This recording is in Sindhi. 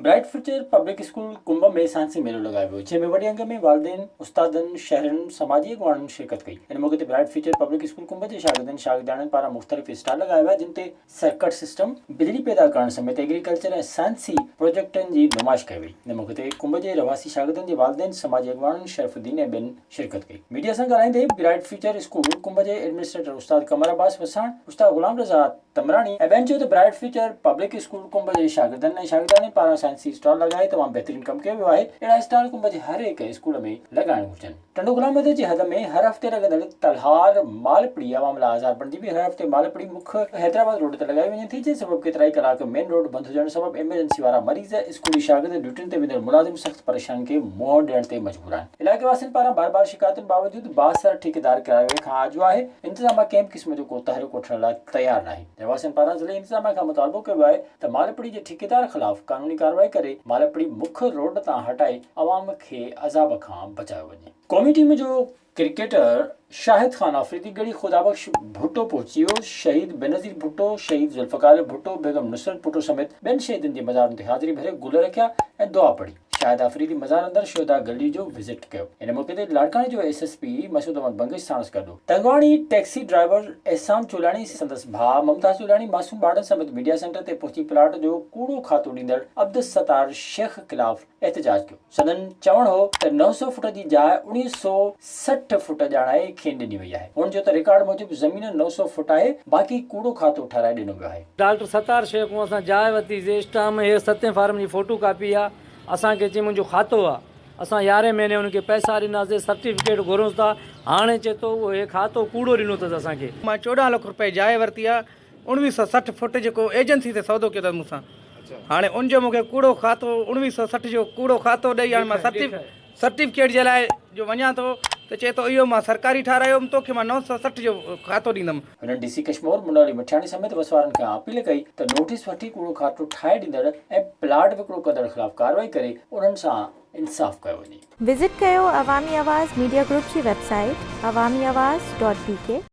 Bright future public school Kumb ۾ سائنسي ميلو لڳايو ويو، جنهن ۾ وڏي انگ ۾ والدين، استادن، شهرين، سماجي اڳواڻن شرڪت ڪئي. ان موقعي تي bright future public school Kumb جي شاگردن، شاگردياڻين پاران مختلف اسٽال لڳايا ويا، جن تي سرڪٽ سسٽم، بجلي پيدا ڪرڻ سميت ايگريڪلچر ۽ سائنسي پروجيڪٽن جي نمائش ڪئي وئي. ان موقعي تي ڪنب جي رهواسي شاگردن جي والدين، سماجي اڳواڻن شرف الدين ۽ ٻين شرڪت ڪئي. ميڊيا سان ڳالهائيندي برائٽ فيوچر اسڪول ڪنب جي ايڊمنسٽريٽر استاد قمر عباس وساڻ، استاد غلام رضا تمراڻي ۽ ٻين چيو ته bright future public school Kumb جي شاگردن ۽ شاگردياڻين پاران سائنسي اسٽال لڳائي تمام بهترين ڪم ڪيو ويو آهي، اهڙا اسٽال ڪنب جي هر هڪ اسڪول ۾ لڳائڻ گهرجن. ٽنڊو غلام حيدر جي حد ۾ هر هفتي لڳندڙ تلهار مالپڙي عوام لاء آزار بڻجي پئي، هر هفتي مالپڙي مک حيدرآباد روڊ تي لڳائي وڃي ٿي، جنهن سبب ڪيترائي ڪلاڪ مين روڊ بند هجڻ سبب ايمرجنسي وارا مريض، اسڪولي شاگرد، ڊيوٽين تي ويندڙ ملازم سخت پريشانين کي منهن ڏيڻ تي مجبور آهن. علائقي واسين پاران بار بار شڪايتن باوجود بااثر ٺيڪيدار ڪرائي کان آجو آهي، انتظاميا ڪنهن به قسم جو ڪو تحرڪ وٺڻ لاء تيار ناهي. رهواسين پاران ضلعي انتظاميا کان مطالبو ڪيو ويو آهي ته مالپڙي جي ٺيڪيدار خلاف قانوني ڪارروائي ڪري مالپڙي مک روڊ تان هٽائي عوام کي عذاب کان بچايو وڃي. قومي ٽيم جو ڪرڪيٽر شاهد خان آفريدي ڳڙهي خدا بخش ڀٽو پهچي ويو، شهيد بينظير ڀٽو، شهيد ذوالفقار علي ڀٽو، بيگم نصرت ڀٽو سميت ٻين شهيدن جي مزارن تي حاضري ڀري گل رکيا ۽ دعا پڙهي. شاهد آفريدي مزار اندر شهداء گلي جو وزٽ ڪيو. ان موقعي تي لاڙڪاڻي جو S S P Masood Ahmed Bangash ساڻس گڏ هو. تنگواڻي ٽيڪسي ڊرائيور احسان چولاڻي سندس ڀاء ممتاز چولاڻي معصوم ٻارڙن سميت ميڊيا سينٽر تي پهچي پلاٽ جو ڪوڙو کاتو ڏيندڙ عبدالستار شيخ خلاف احتجاج ڪيو. سندن چوڻ هو ته 900 فوٽ جي جاء 1960 فوٽ ڄاڻائي کين ڏني وئي آهي. هن چيو ته رڪارڊ موجب زمين 900 فوٽ آهي باقي ڪوڙو کاتو ٺهرائي ڏنو ويو آهي. ڊاڪٽر ستار شيخ کان اسان جاء ورتي سي اسٽام هي ستين فارم جي فوٽو ڪاپي آ. اسان کي چي منهنجو کاتو آ اسان يارهين مهيني ان کي پئسا ڏناسي سرٽيفڪيٽ گهرونس ٿا هاڻي چي ٿو اهو هي کاتو ڪوڙو ڏنو اٿس اسان کي. مان 14 لک روپيه جاء ورتي آ 1960 فوٽ جيڪو ايجنسي تي سودو ڪيو اٿس مون سان هاڻي ان جو مون کي ڪوڙو کاتو 1960 جو ڪوڙو کاتو ڏئي هاڻي مان سرٽيفڪيٽ جي لاء جو وڃان ٿو ته چئي ٿو اهو مان سرڪاري ٺارايو هوم توکي مان 960 جو کاتو ڏيندم. هنن ڊي سي ڪشمور منور علي مٺياڻي سميت وس وارن کان اپيل ڪئي ته نوٽيس وٺي ڪوڙو کاتو ٺاهي ڏيندڙ ۽ پلاٽ وڪرو ڪندڙ خلاف ڪارروائي ڪري انهن سان انصاف ڪيو وڃي. وزٽ ڪيو عوامي آواز ميڊيا گروپ جي website Awami Awaz dot B K.